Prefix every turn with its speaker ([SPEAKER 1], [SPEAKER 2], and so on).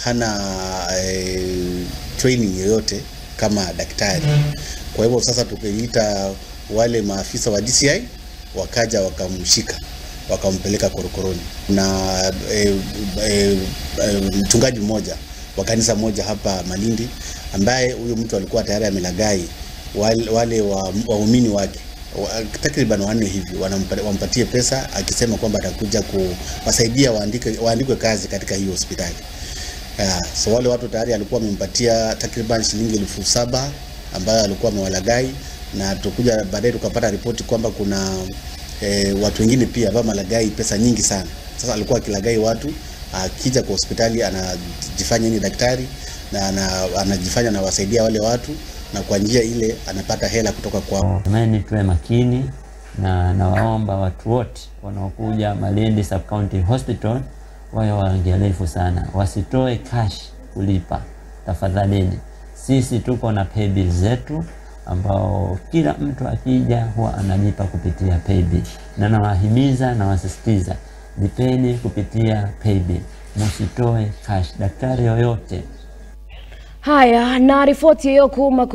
[SPEAKER 1] hana training yoyote kama daktari. Kwa hivyo sasa tukaita wale maafisa wa DCI, wakaja wakamshika, wakampeleka korokoroni. Na mchungaji mmoja wa kanisa moja hapa Malindi, ambaye huyu mtu alikuwa tayari amelaghai wale waumini wake takriban wanne hivi, wampatie pesa akisema kwamba atakuja kuwasaidia waandikwe kazi katika hiyo hospitali. Yeah, so wale watu tayari alikuwa amempatia takriban shilingi 7,000 ambayo alikuwa amewalaghai, na tukuja baadaye tukapata ripoti kwamba kuna watu wengine pia ambao malaghai pesa nyingi sana. Sasa alikuwa akilaghai watu, akija kwa hospitali anajifanya ni daktari na anajifanya anawasaidia wale watu, na kwa njia ile anapata hela kutoka kwao.
[SPEAKER 2] Jamani, tuwe makini na nawaomba watu wote wanaokuja Malindi Sub County Hospital wawe waangalifu sana, wasitoe cash kulipa tafadhalini. Sisi tuko na paybill zetu ambao kila mtu akija huwa analipa kupitia paybill, na nawahimiza na wasisitiza, lipeni kupitia paybill, msitoe cash. Daktari yoyote
[SPEAKER 3] Haya, na ripoti hiyo kuma.